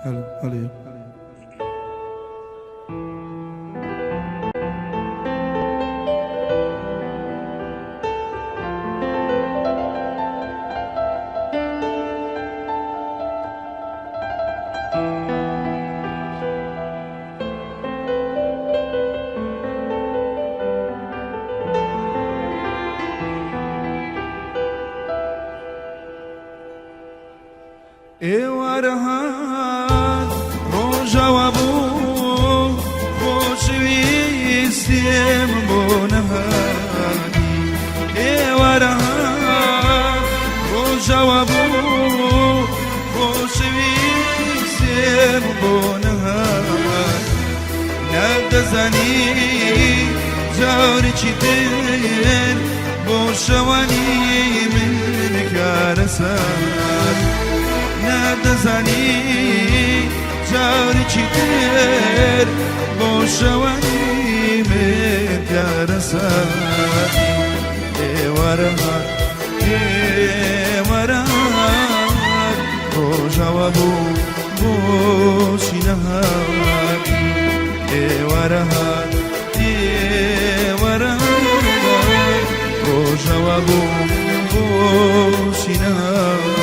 هەڵێ. ئێوارە هات ڕۆژاوا بوو خۆشەویستیم بۆ نەهاتی ئێوارە هات ڕۆژاوا بوو خۆشەویستیم بۆ نەهاتی نەدەزانی جارێکی تر بۆ شەوانی من کارەسات نەدەزانی جارێکی تر بۆ شەوانی من کارەسات ئێوارە هات ئێوارە هات ڕۆژاوا بوو بۆچی نەهاتی ئێوارە هات ئێوارە هات ڕۆژاوا بوو بۆچی نەهاتی.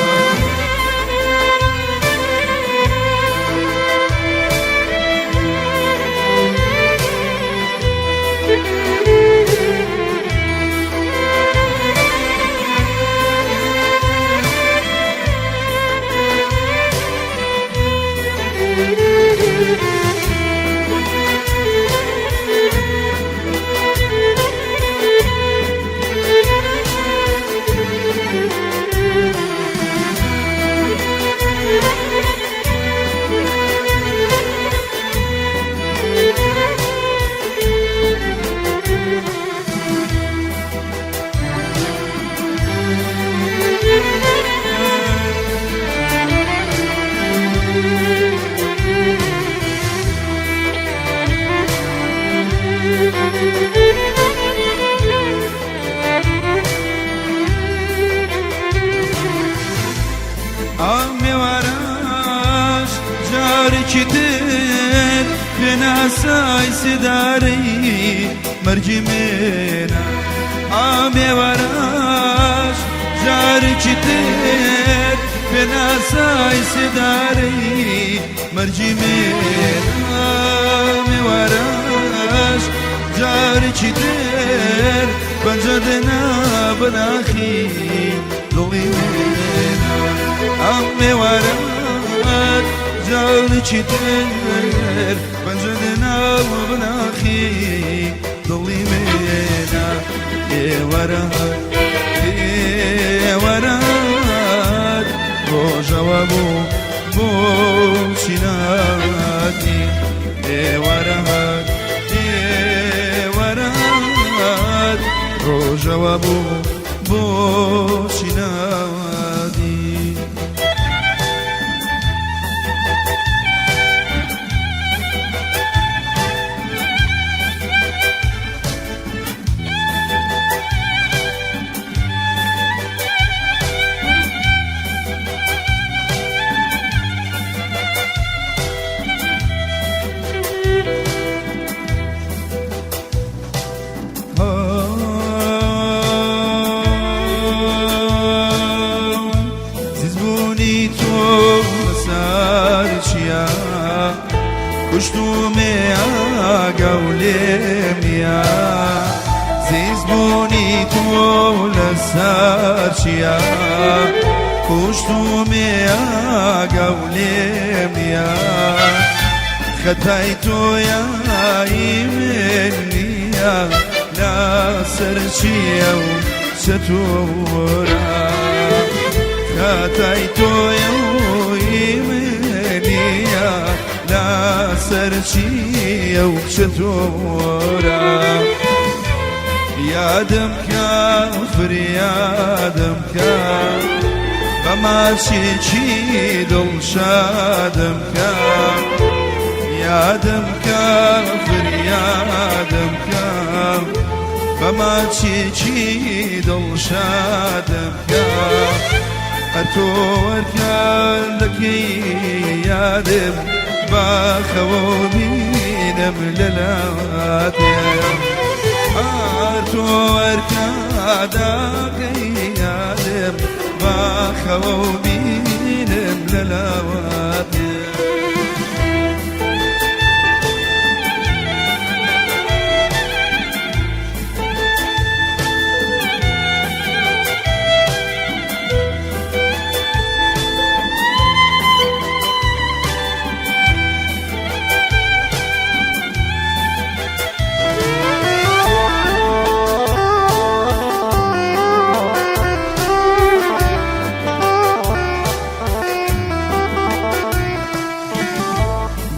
ئامێوارەش جارێکی تر پێناسای سێدارەی مەرگی منە ئامێوارەش جارێکی تر پێناسای سێدارەی مەرگی منە ئامێوارەش جارێکی تر پەنجە دێنا بەناخی دڵی منە ئامێوارەش جارێکی تر پەنجە دێنا بەناخی دڵی منە ئێوارە هات ئێوارە هات ڕۆژەوە بوو بۆچی نهاتی ئێوارە هات ئێوارە هات ڕۆژەوە بوو بۆچی نهاتی. زیزبوونی تۆ بەسەر چیا کوشتومێ ئاگا و لێم نییە زیزبوونی تۆ لەسەر چیا کوشتومێ ئاگا و لێم نییە خەتای تۆیە ئی من نییە لەسەر چییە و چەتۆرە خەتای تۆیە و ئی من نییە لەسەر چییە و چەتۆرە یادم کە فریادم کە بە ماچێکی دڵشادم کە یادم کە فریادم کە بە ماچێکی دڵشادم کە. هەر تۆ وەرکان دەکەی یادم باخەوە بینم لە لاتێ هەر تۆ وەرکان دەکەی یادم باخەوە بینم لە لاواتێ.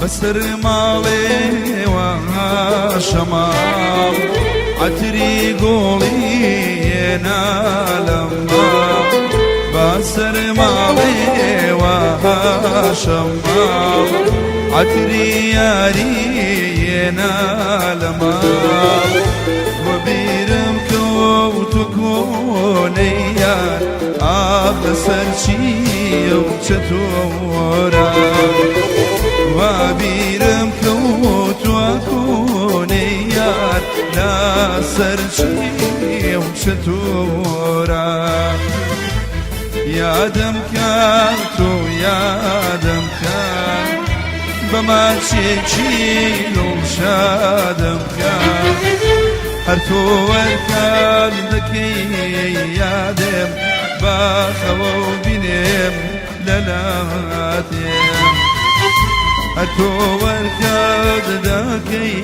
بەسەر ماڵێوە شەماڵ عەتری گۆڵی نالەم بەسەر ماڵێوە شەماڵ عەتری یاری نالەماڵ وەبیرم کەوت و کۆنەی یار ئاخ لەسەر چییە و چەتۆرە وا بیرم کەوتوە کۆنەی یار لەسەر چییە و چەتۆرە یادم کە تۆ یادم کە بە ماچێکی دڵشادم کە هەر تۆ وەرکان دەکەی یادم باخەوە و بینێم لە لاتێم هەر تۆ وەرکان دەکەی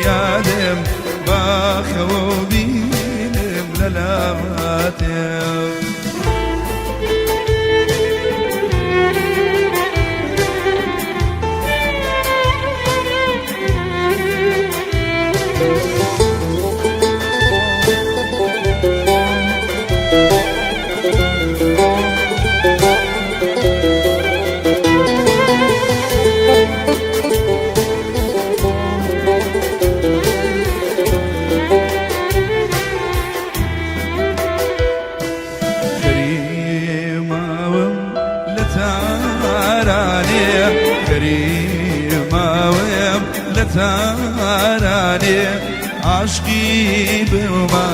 یادم باخەوە و بینێم لە لاتێم. خەریماوم لە تارانێ خەریماوم لە تارانێ عاشقی بما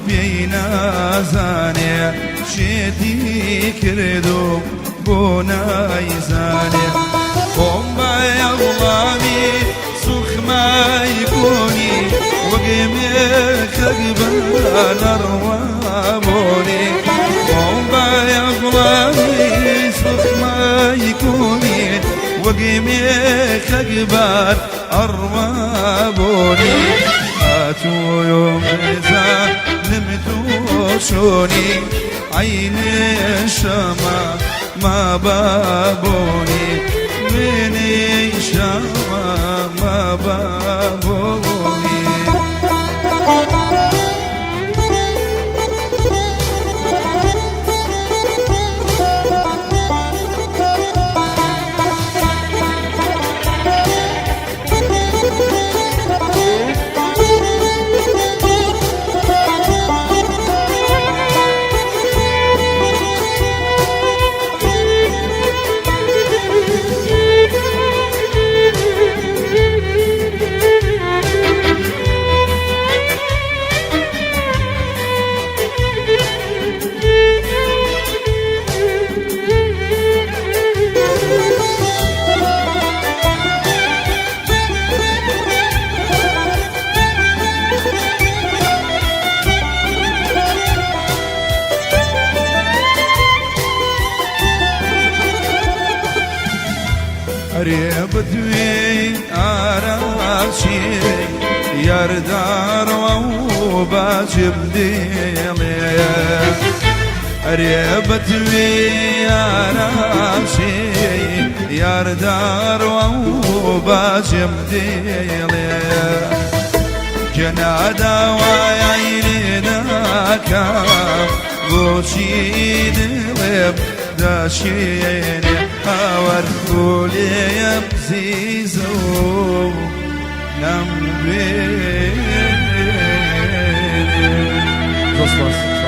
پێی نازانێ شێتی کردو بۆ نایزانێ خۆم بایەڵامی سوخمای بوونی وەگەمێکەک بە نەڕوابوونی خۆم بایەڵامی سوخمای بوونی وەگەمێکەک بار ئەڕوابوونی هاتوویۆ نم تۆ چۆنی عەینێ شەما ما بابۆنی منی شەما ما بابۆنی. ئەرێ بدوێ ئاراچی یاردارەوە و باجم دێڵێ ئەرێ بدوێ ئاراچی یاردارەوە و باجم دێڵێ جەناداوای لێ ناکەم بۆچی دڵێم داشێنێ هاوار بۆ لێم زیزە و نەمدوێنێ. زۆر سپاس.